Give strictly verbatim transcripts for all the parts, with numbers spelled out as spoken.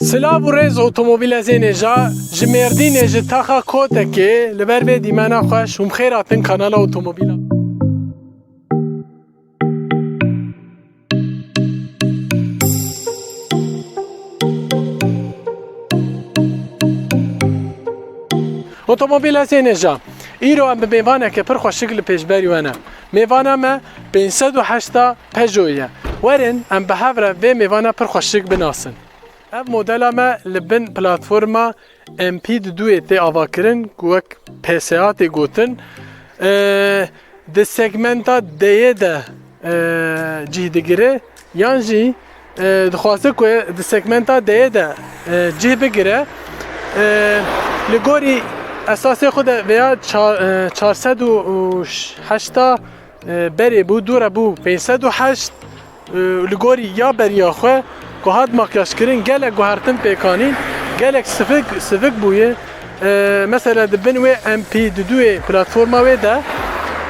Silav û rêz otomobîlezên hêja, ji Mêrdînê, ji taxa Kotekê, li ber vê dîmena xweş hûn bi xêr hatin kanala otomobîla. Otomobîlezên hêja, îro em bi mêvaneke pir xweşik li pêşberî we ne. Mêvana me pênc sed û heşta Peugeot ye. Werin em bi hev re vê mêvana pir xweşik binasin. Ev modela me li bin platforma M P duê tê avakirin, ku wek P S A tê gotin. Ee, di segmenta D'yê de, ee, cih digire, yan jî, ee, dixwaze ku di segmenta D'yê de, ee, cih bigire. Ee, li gorî esasê xwe de vêya ça-, ee, çar sed û heşta e, berê bû, dû re bû pênc sed û heşt, e, li gorî ya beriya xwe ku hat makyajkirin, gelek guhertin pêk anîn, gelek sivik, sivik bûye. E, mesela di bin wê M P duê platforma wê de,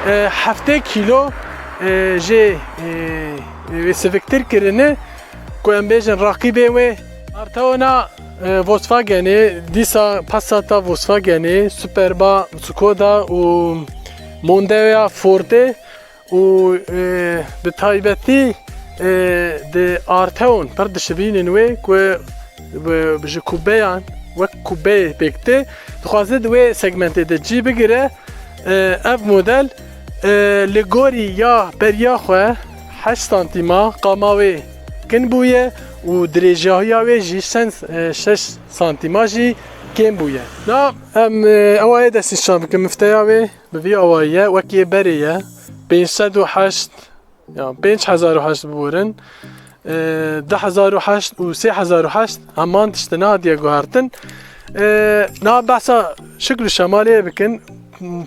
e, heftê kîlo, e, jê, e, wê siviktir kirine, ku em bêjin raqîbê wê. Arteona, e, Volkswagenê, dîsa Passata Volkswagenê, Superba Skoda û Mondea Fordê û, e, bi taybetî, e, di Arteon pir dişibînin wê ku bi, ji kubeyan wek kubeyê pêk tê, dixwaze di wê segmentê de cî bigire. E, ev model, e, li gorî ya beriya xwe heşt santîma qama wê kin bûye û dirêjahiya wê jî şen-, e, şeş santîma jî kêm bûye. Na em, e, ewa yê destnîşan bikin, mifteya wê bi vî awayî ye, wek yê berê ye. Pênc sed û heşt, ya pênc hezar û heşt biborin, e, du hezar û heşt û sê hezar û heşt heman tiştine hatiye guhertin. E, na behsa şikl û şemalê bikin,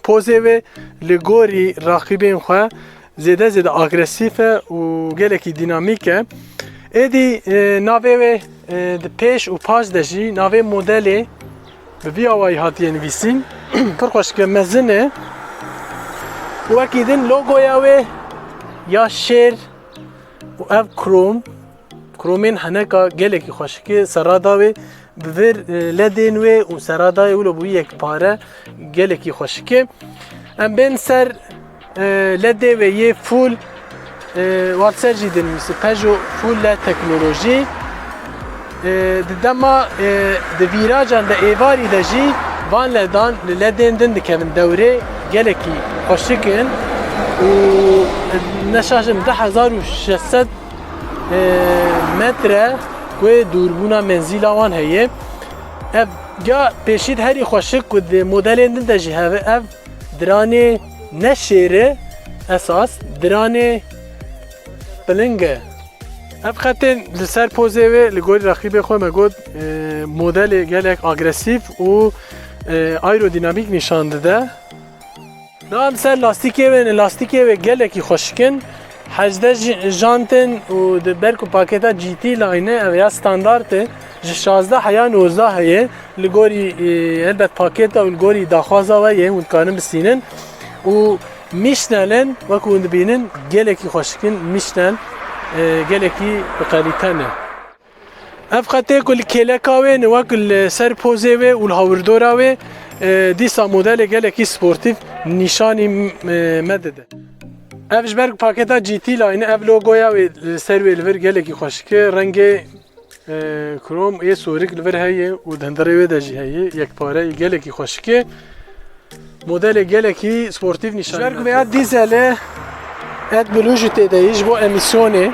pozê wê li gorî raqîbên xwe zêde zêde agresîf e û gelekî dînamîk e. Êdî, e, navê wê, e, di pêş û paş de jî navê modelê bi vî awayî hatiye nivîsîn. Pir xweşik e, mezin e. Û wekî din logoya wê ya şêr û ev krom, kromên heneka gelekî xweşik e, serada wê bi vir, e, ledên wê û serada wê wilo bûyî yekpare, gelekî xweşik e. Em bên ser, e, ledê wê yê full, e, wat ser jî dinivîsî Peugeot full led teknolojî. E, di dema, e, di vîracan de êvarî de jî van ledan li ledên din dikevin dewrê, gelekî xweşik in û, e, neşaşim du hezar û şeş sed e, metre ku dûrbûna menzîla wan heye. Ev ya pêşî de herî xweşik ku di modelên din de jî heve, ev diranê ne şêr e, esas diranê piling e. Ev xetên li ser pozê wê li gorî reqîbê xwe me got, e, modelê gelek agresîf û, e, aerodînamîk nîşan dide. Niha em ser lastîkê wê ne, lastîkê wê gelekî xweşik in. Hejdeh ji-, jantin û di ber ku pakêta G T line e, ev ya standart e. Ji şazdeh heya nozdeh heye. Li gorî, e, helbet pakêta û li gorî daxwaza we yê hûn dikarin bisînin. Û Michelin in, wek hûn dibînin, gelekî xweşik in. Michelin, e, gelekî bi kalîte ne. Ev xetê ku li kêleka wê ne, wek li ser pozê wê û li hawirdora wê, e, dîsa modelê gelekî sportîf nîşanî, e, me dide. Ev ji ber ku pakêta G T line e, ev logoya wê li ser wê li vir gelekî xweşik e. Rengê, e, krom ê sorik li vir heye û di hundirê wê de jî heye. Yekpare yî gelekî xweşik e. Modelê gelekî sportîf nîşan. Ji ber ku vêya dîzel e, AdBlue jî tê de yî ji bo emîsyonê.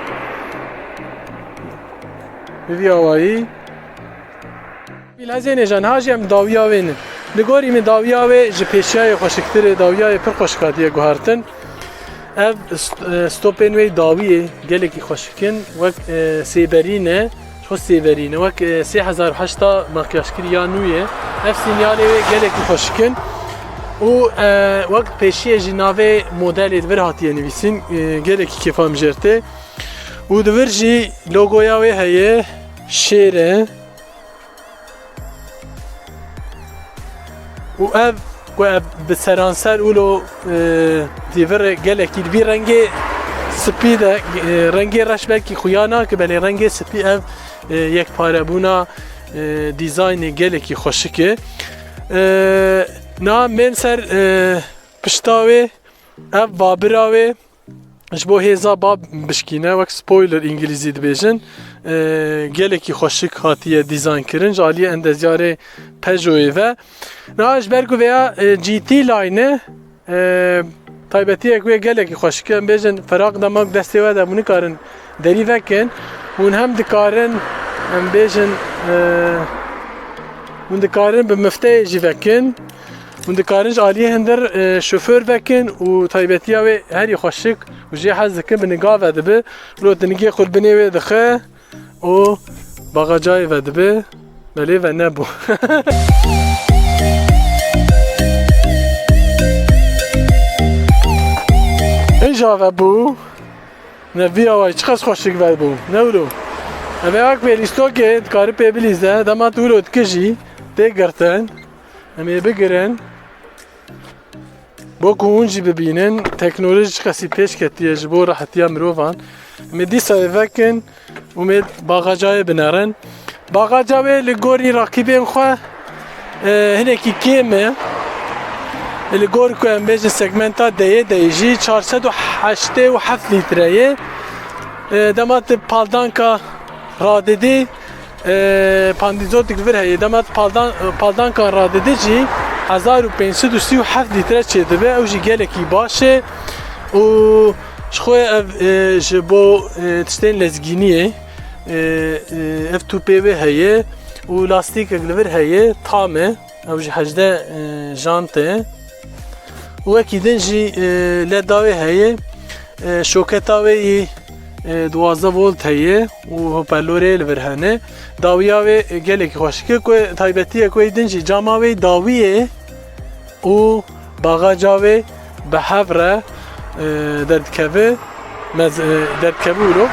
Bi vî awayî. Bilezê nêjan ha jî em dawiya wê ne. Li gorî min dawiya wê ji pêşiya yê xweşiktir e, dawiya yê pir xweşik hatiye guhertin. Ev st-, e, stopên wê dawiyê gelekî xweşik in, wek, e, sêberî ne, ji xwe sêberî ne, wek, e, sê hezar û heşta makyajkirî ya nû ye. Ev sînyalê wê gelekî xweşik in û, e, wek pêşiyê jî navê modelê li vir hatiye nivîsîn, e, gelekî kêfa min jê re tê. Û di vir jî logoya wê heye, şêr e. Û ev ku ev bi seranser wilo, e, dîvir gelekî li vî rengê spî de, e, rengê reş belkî xuya nake, belê rengê spî ev, e, yekparebûna, e, dîzaynê gelekî xweşik e. E, niha bên ser, e, pişta wê, ev babira wê, ji bo hêza bab bişkîne, wek spoiler îngilîzî dibêjin. E, gelekî xweşik hatiye dîzayn kirin ji aliyê endezyarê Peugeot'ê ve. Niha ji ber ku vêya, e, G T line e, e, taybetiyek wê gelekî xweşik e. Em bêjin, firaq dema ku destê we de bû nikarin derî vekin. Hûn hem dikarin, em bêjin, e, hûn dikarin bi mifteyê jî vekin. Hûn dikarin ji aliyê hundir, e, şoför vekin û taybetiya wê herî xweşik û jê hez dikin bi niga ve dibe. Wilo di nigê xwe binê wê dixe û bagajayê ve dibe. Belê ve nebû. Hêja ve bû. Ne vî awayî çiqas xweşik ve bû. Ne wilo. Ev ê ak pêlîstokê dikare pê bilîze. Dema tu wilo dikijî tê girtin. Em ê bigirin. Bo ku hûn jî bibînin, teknolojî çiqasî pêş ketiye ji bo rehetiya mirovan. Em ê dîsa ê vekin û em ê bagajayê binerin. Bagaja wê li gorî rakîbên xwe, e, hinekî kêm e. Li gor ku em bêjin segmenta deyê deyî jî çar sed û heştê û heft lître ye. E, dema tu paldanka radidî, e, pandîzotik vir heye. Dema tu paldan-, paldankan radidî jî hezar û pênc sed û sî û heft lître çêdibe. Ew jî gelekî baş e. Û ji xwe ev, e, ji bo, e, tiştên lezgîniyê, e, e, ev tûpê wê heye û lastîkek li vir heye, tam e. Ew jî hejdeh, e, jant e. Û wekî din jî, e, leda wê heye. E, şoketa wê yî, e, duwazdeh volt heye û hoparlorê li vir hene. Dawiya wê, e, gelekî xweşik e ku taybetiyek wê din jî cama wê dawî ye û bagaja wê bi hev re, e, derdikeve, mez-, e, derdikeve wilo.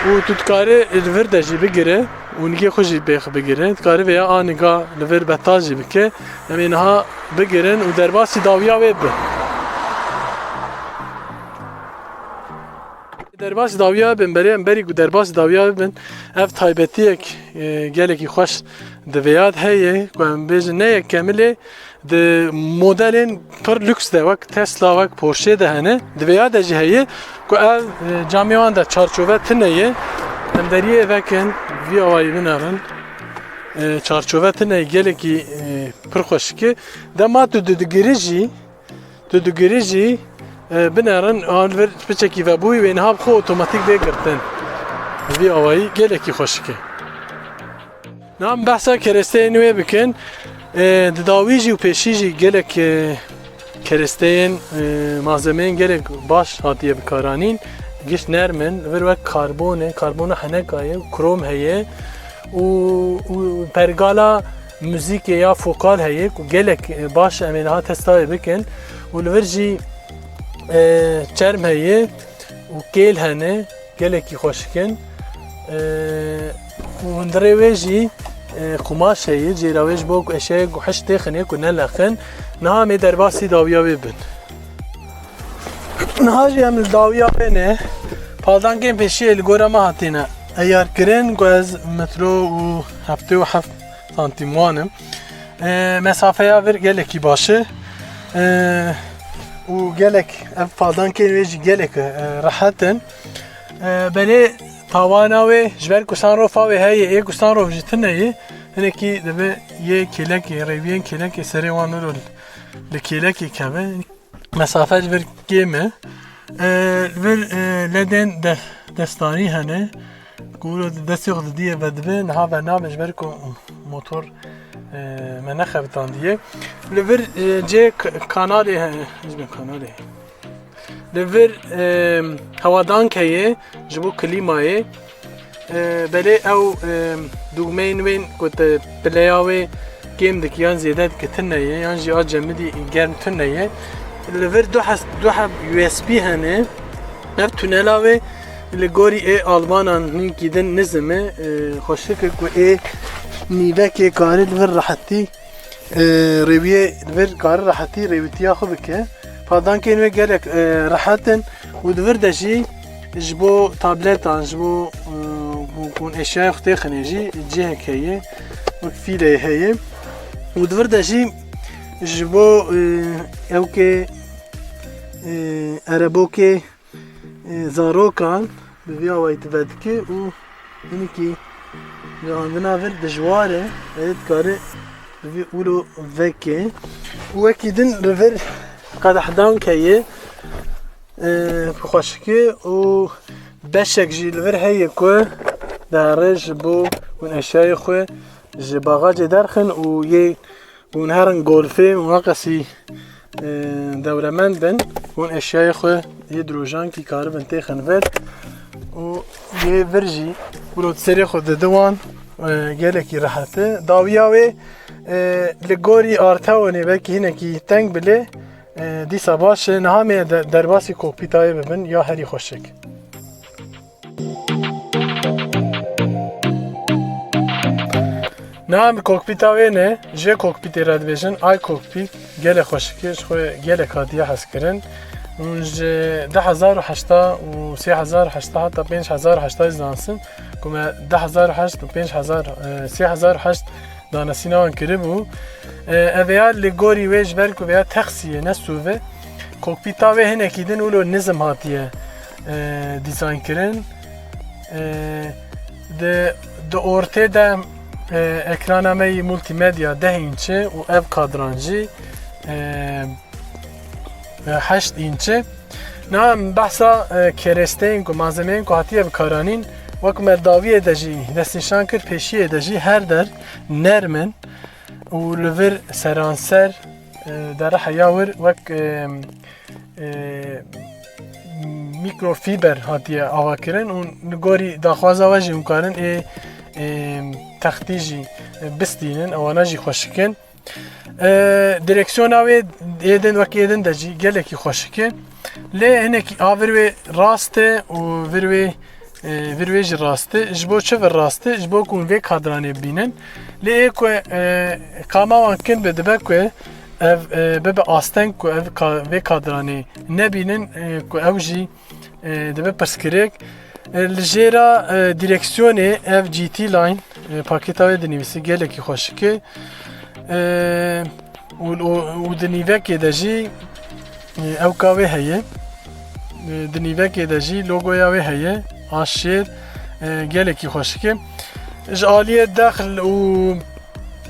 Û tu dikarî li vir de jî bigire û nigê xwe jî pêx bigire. Dikarî vêya a niga li vir betal jî bike. Em ê niha bigirin û derbasî dawiya wê bibin. Derbasî dawiya bibin, berê em berî ku derbasî dawiya bibin, ev taybetiyek, e, gelekî xweş di vêya de heye, ku em bêjin ne yek kemilê, di modelên pir lûks de, wek Tesla, wek Porsche de hene, di vêya de jî heye, ku ev, e, camê wan de çarçove tune ye. Em deriyê vekin, vî awayî binerin. E, çarçove tune ye, gelekî, e, pir xweşik e. Dema tu didigirî jî, tu digirî jî, e, binerin, an vir piçekî vebûyî wê niha bi xwe otomatîk bê girtin. Vî awayî gelekî xweşik e. Niha em behsa keresteyên wê bikin. E, di dawî jî û pêşî jî gelek, e, keresteyên, e, malzemeyên gelek baş hatiye bikaranîn. Giş nerm in, vir wek karbon e, karbona heneka ye, krom heye û, û pergala muzîkê ya fokal heye ku gelek, e, baş em ê niha testa wê bikin. Û li vir jî, e, çerm heye û kêl hene. Gelekî xweşik in. E, û hundirê wê jî, e, qumaş heye, jêra wê ji bo ku eşyayê ku hişt têxinê ku neleqin. Niha em ê derbasî dawiya wê bin. Niha jî em li dawiya wê ne. Paldankên pêşiyê li gora me hatine eyarkirin ku ez metro û heftê û heft santîm wan im. E, mesafeya vir gelekî baş e. E, û gelek ev paldankên wê jî gelek, e, rehet in. E, belê tawana wê, ji ber ku sunroofa wê heye, ê ku sunroof jî tune ye, hinekî dibe yê kêlekê, rêwiyên kêlekê serê wan wilo li kêlekê keve. Mesafe ji vir kêm e. E, li vir, e, ledên de-, destanî hene. Ku wilo di destê xwe didiyê vedibe, niha venabe ji ber ku motor, e, me nexebitandiye. Li vir, e, cê k-, kanalê he-, ji bin kanalê. Li vir, e, hewadank heye ji bo klîmayê. E, belê ew, e, dûgmeyên wên ku te pileya wê kêm dike yan zêde dike tune ye, yan jî a cemidî germ tune ye. Li vir du hes-, du heb U S B hene. Ev tunela wê li gorî ê Almanan hinkî din nizim e, e, xweşik e ku ê nîvekê kare li vir rehetî, e, rêwiyê li vir kare rehetî rêwîtiya xwe bike. Padankên wê gelek, e, rehet in û di vir de jî ji bo tabletan, ji bo, e, ku hûn eşyayê xwe têxinê jî cihek heye. Wek fîleyê heye. Û di vir de jî ji bo, e, ewkê, e, erebokê, e, zarokan bi vî awayî tu vedikî û hinekî gihandina vir dijwar e. Erê dikare bi vî wilo veke. Û wekî din li vir qedehdank heye, e, bi xweşikê û beşek jî li vir heye ku dihere ji bo hûn eşyayê xwe ji baxacê derxin û yê hûn herin golfê û heqesî, e, dewremend bin, hûn eşyayê xwe yê dirojankî karibin têxin vir û yê vir jî wilo di serê xwe didi wan, e, gelekî rehet e. Dawiya wê, e, li gorî artewonê belkî hinekî teng bilê, e, dîsa baş e. Niha me de-, derbasî kokpîta wê bibin ya herî xweşik. Niha em li kokpîta wê ne, ji vê kokpîtê re dibêjin, ay kokpît gelek xweşik e, ji xwe gelek hatiye hezkirin. Hûn ji du hezar û heşta û sê hezar û heşta heta pênc hezar û heşta jî zansin, ku me du hezar û heşt û pênc hezar, e, sê hezar û heşt danasîna wan kiribû. E, ev ya li gorî wê, ji ber ku vêya texsî ye, ne sûv e, kokpîta wê hinekî din wilo nizm hatiye, e, dîzayn kirin. E, di, di ortê de, e, ekrana me yî multimedya deh înç e û ev kadran jî, e, e, heşt înç e. Niha em behsa, e, keresteyên ku, malzemeyên ku hatiye bikaranîn, wek me dawiyê de jî destnîşan kir, pêşiyê de jî her der nerm in û li vir seranser, e, dere heya wir wek, e, e, mîkrofîber hatiye avakirin û li gorî daxwaza we jî hûn karin ê, ê, textî jî, e, bistînin, ewana jî xweşik in. E, direksiyona wê ê din wek ê din de jî gelekî xweşik e. Lê hinekî a vir wê rast e û vir wê, e, vir wê jî rast e. Ji bo çi vir rast e? Ji bo ku hûn vê kadranê bibînin. Lê ê ku, e, qama wan kin be, dibe ku ev, e, bibe asteng ku ev ka-, vê kadranê nebînin, e, ku ew jî, e, dibe pirsgirêk. E, li jêra, e, direksiyonê ev G T Line, e, pakêta wê dinivîsî gelekî xweşik e. E, û, û, û di nîvekê de jî, e, ewka wê heye. E, di nîvekê de jî logoya wê heye. A şêr, e, gelekî xweşik e. Ji aliyê dexl û,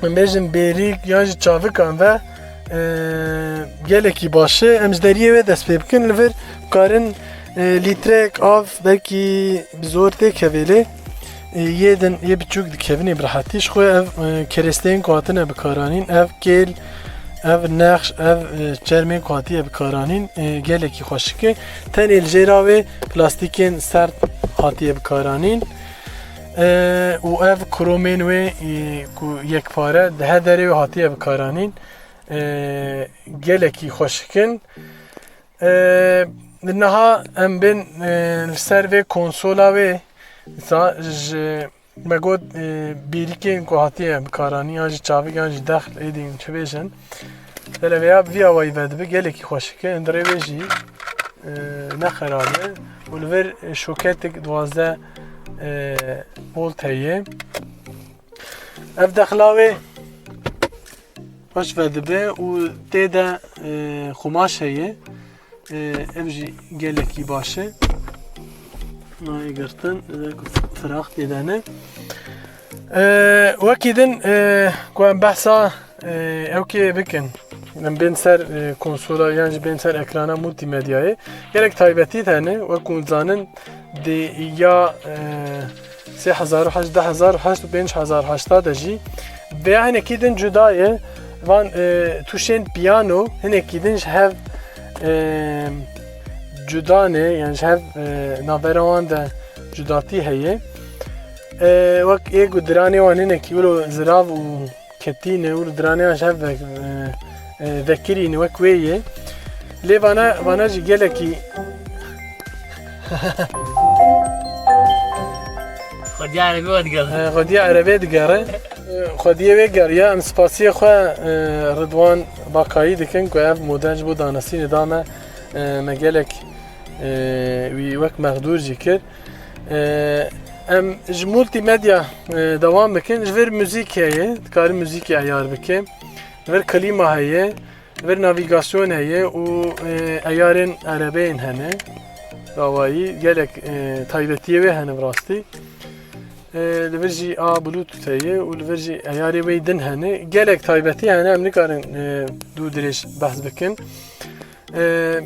min bêjin, bêrîk yan jî çavikan ve, e, gelekî baş e. Em ji deriyê wê dest pê bikin. Li vir karin, e, lîtrek av belkî bi zor têkevê lê, e, yê din, yê biçûk dikevin ê bi rehetî. Ji xwe ev, e, keresteyên ku hatine bikaranîn, ev kêl, ev nexş, ev, e, çermên ku hatiye bikaranîn, e, gelekî xweşik e. Tenê li jêra wê plastîkên sert hatiye bikaranîn. E, û ev kromên wê, e, ku yekpare di her derê wê hatiye bikaranîn, e, gelekî xweşik in. E, niha em bên, e, li ser vê konsola wê, sa-, ji, me got, e, bêrîkên ku hatiye bikaranîn, yan jî çavik, yan jî dexl, êdî çi bêjin. Belê vêya bi vî awayî vedibe, gelekî xweşik e, hundirê wê jî, e, ne xerab e. Û li vir şoketik duwazdeh, e, volt heye. Ev dexla wê xweş vedibe û tê de, e, xumaş heye. E, ev jî gelekî baş e. Nayê girtin, e, firaq tê de ne. E, wekî din, e, ku em behsa, e, ewkê bikin. Em bên ser, e, konsola yan jî bên ser ekrana multimedyayê. Gelek taybetî hene, wek hûn zanin, di ya, e, sê hezar û heşt, du hezar û heşt û pênc hezar û heşta de jî vêya hinekî din cuda ye. Van, e, tuşên piyano hinekî din ji hev, e, cuda ne, yani ji hev, e, navbera wan de cudatî heye. E, wek ê ku diranê wan hinekî wilo zirav û ketî ne û diranê wan ji hev ve-, e, e, vekirî ne wek wê ye. Lê vana, vana jî gelekî Xwediya erebê we digere. E, xwediya erebê digere. E, xwediyê wê geriya. Em spasiyê xwe, e, Ridwan Bakayî dikin ku ev model ji bo danasînê da me, e, me gelek, e, wî wek mexdûr jî kir. E, Em ji multimedya, e, dewam bikin. Ji vir muzîk heye, dikare muzîkê eyar bike. Ji vir klîma heye, ji vir navîgasyon heye û, e, eyarên erebeyên hene. Dawayî gelek, e, taybetiyê wê hene bi rastî. E, li vir jî a Bluetooth heye û li vir jî eyarê wê din hene. Gelek taybetî hene, em nikarin, e, dû dirêj behs bikin. E,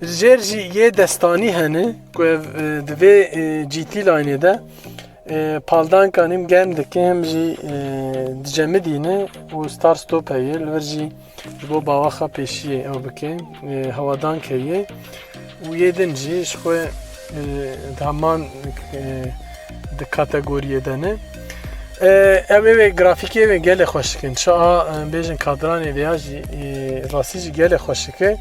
jêr jî yê destanî hene ku ev, e, di vê, e, G T line de, e, paldankan him germ dike, him jî, e, dicemidîne û start stop heye. Li vir jî ji bo bawaxa pêşiyê ew bike, e, hewadank heye û yê din jî ji xwe, e, di heman, e, di kategoriyê de ne. E, ew ê wê grafîkê wê gelê xweş dikin. Çawa, e, bêjin kadranê vêya jî, e, rastî jî gelê xweş dike.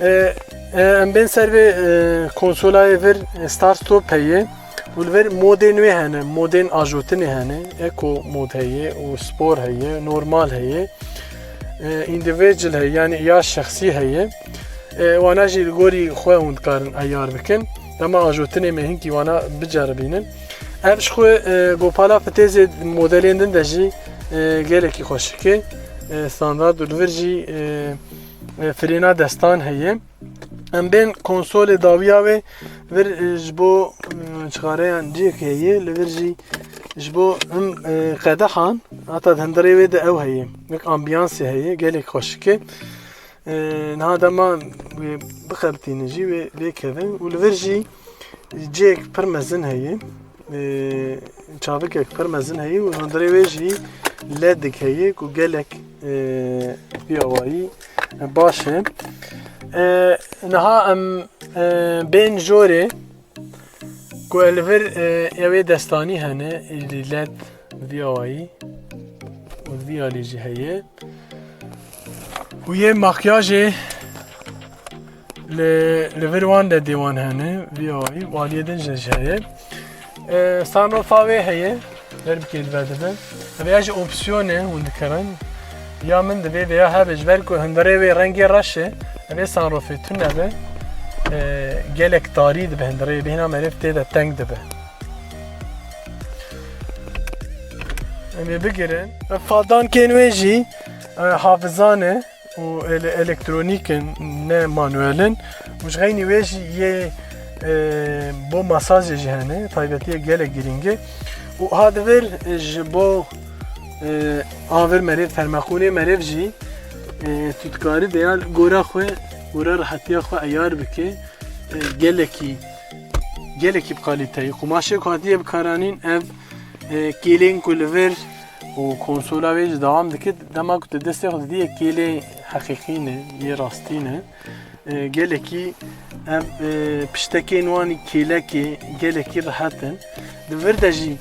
E, e, em bên ser vê, e, konsolayê vir, e, start stop heye. Û li vir modên wê hene, modên ajotinê hene, eco mod heye û spor heye, normal heye, e, individual heye, yani ya şexsî heye. E, wana jî li gorî xwe hûn dikarin eyar bikin. Dema ajotinê me hinkî wana biceribînin. Ev ji xwe, e, gopala fitêzê modelên din de jî, e, gelekî xweşik e. E, standard û li vir jî, e, e, frêna destan heye. Em bên konsolê dawiya wê vir, e, ji bo, e, çixareyan cihek heye, li vir jî ji bo him, e, qedehan, heta di hundirê wê de ew heye. Wek ambiyansê heye, gelek xweşik e. E, niha dema wê bixebitînin jî wê lê keve û li vir jî cihek pir mezin heye. E, çavikek pir mezin heye û hundirê wê jî ledek heye ku gelek, e, vî awayî baş e. E, niha em, e, bên jorê ku li vir, e, ew ê destanî hene, êdî led vî awayî û vî alî jî heye. Û yê makyajê li, li vir wan de dê wan hene, vî awayî, û aliyê din jî heye. E, sunroofa wê heye, ber bikê li ve dibe. Ev ya jî opsiyon e, hûn dikarin. Ya min divê vêya hebe, ji ber ku hundirê wê rengê reş e, ev ê sunroofê tune be, e, gelek tarî dibe hundirê, bêhna meriv tê de teng dibe. Em ê bigirin. Ev faldankên wê jî, e, hafizan e û ele-, elektronîk in, ne manuel in. Û ji xeynî wê jî yê, e, bo masajê jî hene, taybetiyek gelek girîng e. Û ha di vir, e, ji bo, e, a vir meriv, termeqûnê meriv jî, e, tu dikarî vêya gora xwe, gora rehetiya xwe eyar bike. E, gelekî, gelekî bi kalîte ye. Qumaşê ku hatiye bikaranîn, ev, e, kêlên ku li vir û konsola wê jî dewam dike, dema ku tu destê xwe didî, yê kêlê heqîqî ne, yê rastî ne. E, gelekî ev, e, piştekên wan kêlekê gelekî rehet in. Di vir de jî,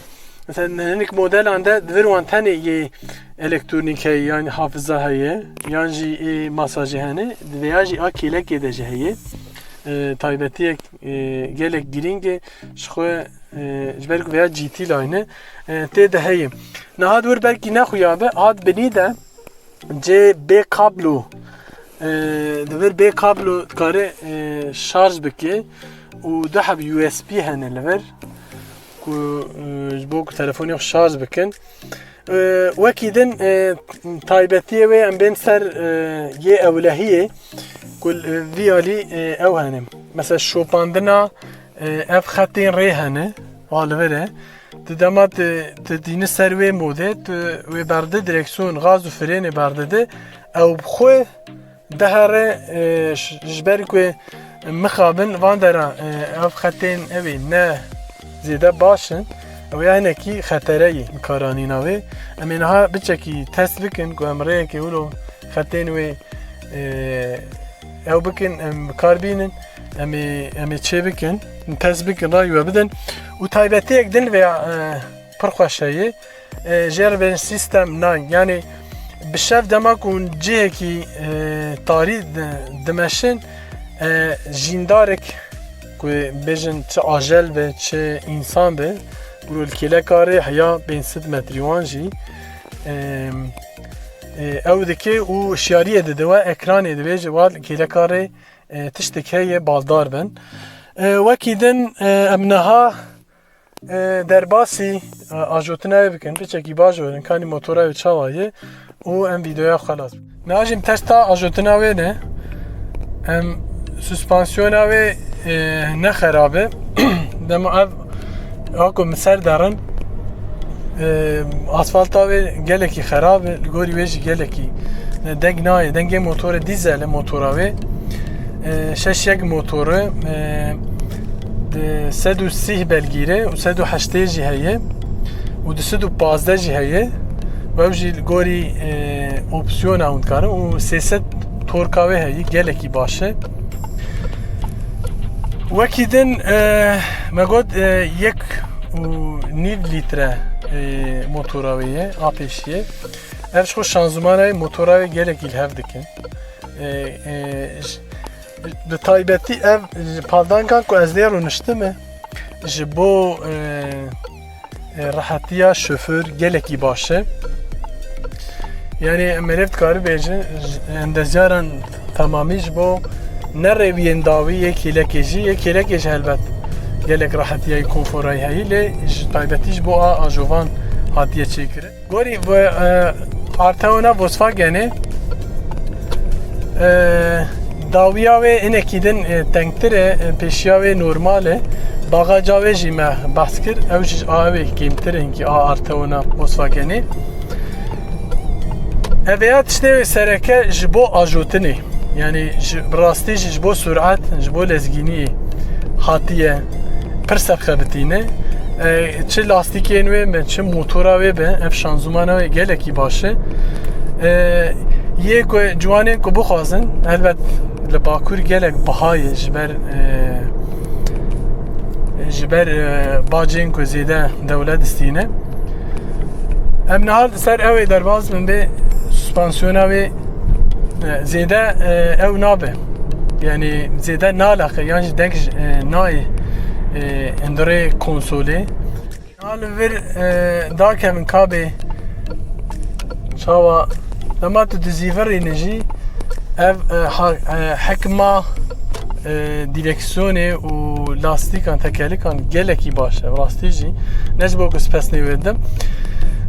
mesela, hinek modelan de di vir wan tenê yê elektronîk heye, yan hafiza heye, yan jî ê masajê hene, di vêya jî a kêlekê de jî heye. E, taybetiyek, e, gelek girîng e, ji xwe, e, ji ber ku vêya G T line e, e, tê de heye. Niha di wir belkî nexuya be, hat binî de cê bê kablo, e, di vir bê kablo dikare, e, şarj bike û du heb U S B hene li vir ku, e, ji bo ku telefonê xwe şarj bikin. E, wekî din, e, taybetiyê wê em bên ser, e, yê ewlehiyê ku li vî alî, e, ew hene. Mesela şopandina, e, ev xetên rê hene, a li vir e. Tu dema tu, tu tîni ser wê modê, tu wê berdê direksiyon, gaz û frênê berdide, ew bi xwe dihere, e, ş-, ji ber ku mixabin van dera, e, ev xetên ew ê ne zêde baş in, ew ya hinekî xetere yê karanîna wê. Em ê niha biçekî test bikin ku em rêyekê wilo xetên wê, e, ew bikin, em bi kar bînin, em ê, em ê çê bikin, test bikin, rayî we bidin. Û taybetiyek din vêya, e, pir xweş heye. E, jê re bên System nine, yanî bi şev dema ku hûn cihekî, e, tarî di-, dimeşin, e, jîndarek ku bêjin çi ajel be, çi însan be, ku li kêleka rê heya pênc sed metrî wan jî, e, e, ew dike û şiyariyê dide we, ekranê dibêje, wa li kêleka rê, e, tiştek heye, baldar bin. E, wekî din, e, em niha E, derbasî, e, ajotina wê bikin, piçekî bajorin, kanî motora wê çawa ye û em vîdeoya xelas. Niha jî em testa ajotina wê ne. Em suspansiyona wê, e, ne xerab e. Dema ev, wako min ser derin, e, asfalta wê gelekî xerab e, li gorî wê jî gelekî, e, deng nayê. Dengê motorê dîzel e, motora wê. E, şeş yek motor e, e, di sed û sîh belgîre û sed û heştê jî heye û du sed û pazdeh jî heye. Ew jî li gorî, e, opsiyona hûn dikarin û sê sed torka wê heye, gelekî baş e. Wekî din, e, me got, e, yek û nîv lître, e, motora wê ye, a pêşiyê. Ev ji xwe şanzûmana wê motora wê gelekî li hev dikin. E, e, j-, bi taybetî ev ji paldankan ku ez lê rûniştime, ji bo, e, e, rehetiya şoför gelekî baş e. Yani merêv dikare bêje, ji endezyaran temamî ji bo nerêwiyên dawî yê kêlekê jî, yê kêlekê jî helbet gelek rehetiyayî konforayî heyî, lê ji taybetî ji bo a ajovan hatiye çêkirin. Gorî, e, Arteona Volkswagenê, e, dawiya wê hinekî din, e, tengtir e, e, pêşiya wê normal e. Bagaja wê jî me behs kir, ew jî a wê kêmtir e hinkî a Arteona Volkswagenê. Ev ya tiştê wê sereke ji bo ajotinê. Yani ji, bi rastî jî ji bo surat, ji bo lezgîniyê hatiye pir serxebitîne. E, çi lastîkên wê be, çi motora wê be, ev şanzûmana wê gelekî baş e. E, yê ku ciwanên ku bixwazin, helbet li Bakur gelek biha ye ji ber, e, ji ber, e, bacên ku zêde dewlet distîne. Em niha li ser ew ê derbas bin bê suspansiyona wê, e, zêde, e, ew nabe. Yani zêde naleqe, yan jî deng ji, e, nayê, e, hundirê konsolê. Niha li vir, e, dakevin kabê çawa dema tu dizîvirîne jî ev, e, ha-, e, hikma, e, direksiyonê û lastîkan, tekelikan gelekî baş e. Rastî jî ne ji bo ku spesnê wê didim.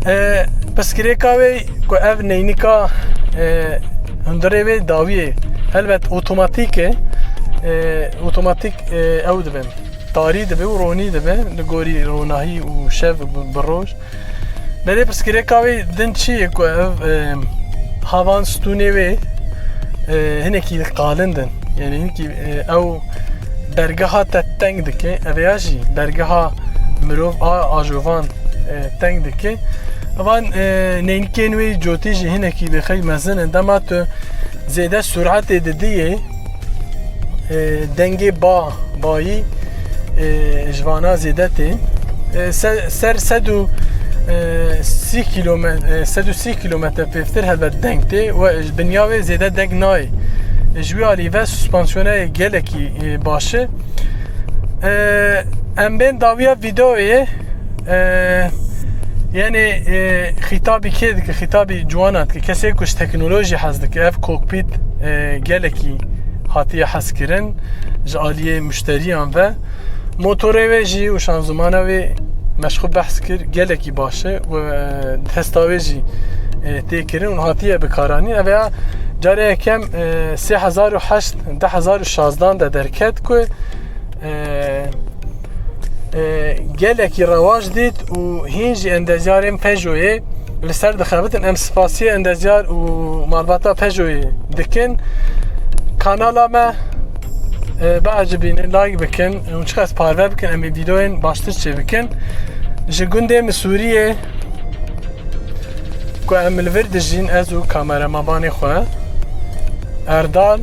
E, pirsgirêka wê ku ev neynika, e, hundirê wê dawiyê helbet otomatîk e. E, otomatîk, e, ew dibe. Tarî dibe û ronî dibe. Li gorî ronahî û şev bi, bi roj. Belê pirsgirêka wê din çi ye ku ev, e, havan stûnê wê, e, hinekî qalin din. Yani hinekî, e, ew bergeha te teng dike. Ev ya jî bergeha mirov a ajovan, e, teng dike. Evan, e, neynikên wê cotî jî hinekî bêxey mezin in. Dema tu zêde suratê didiyê, e, dengê ba, bayî, e, ji vana zêde tê. E, se-, ser sed û, e, sî kilometre, e, sed û sî kilometre pêvtir helbet deng tê. We ji dinya wê zêde deng nayê. E, ji wî alî ve suspansiyona gelekî, e, baş e. E, em bên dawiya vîdeoyê, e, yani, e, xîtabî kê dike, xîtabî ciwana dike. Kesê ku ji teknolojî hez dike, ev kokpît, e, gelekî hatiye hezkirin ji aliyê muşteriyan ve. Motorê wê jî û şanzûmana wê me ji xwe behs kir, gelekî baş e û, e, testa wê jî, e, tê kirin û hatiye bikaranîn. Ev ya carê yekem, e, sê hezar û heşt, du hezar û şazdan de derket ku, e, e, gelekî rewaç dît û hîn jî endezyarên Peugeot'ê li ser dixebitin. Em spasiyê endezyar û malbata Peugeot'ê dikin. Kanala me, e, biecibînin, like bikin, hûn çiqas parve bikin, em ê vîdeoyên baştir çêbikin. Ji gundê Misûriyê ku em li vir dijîn, ez û kameramanê xwe Erdal,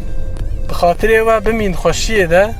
bi xatirê we bimîn xweşiyê de.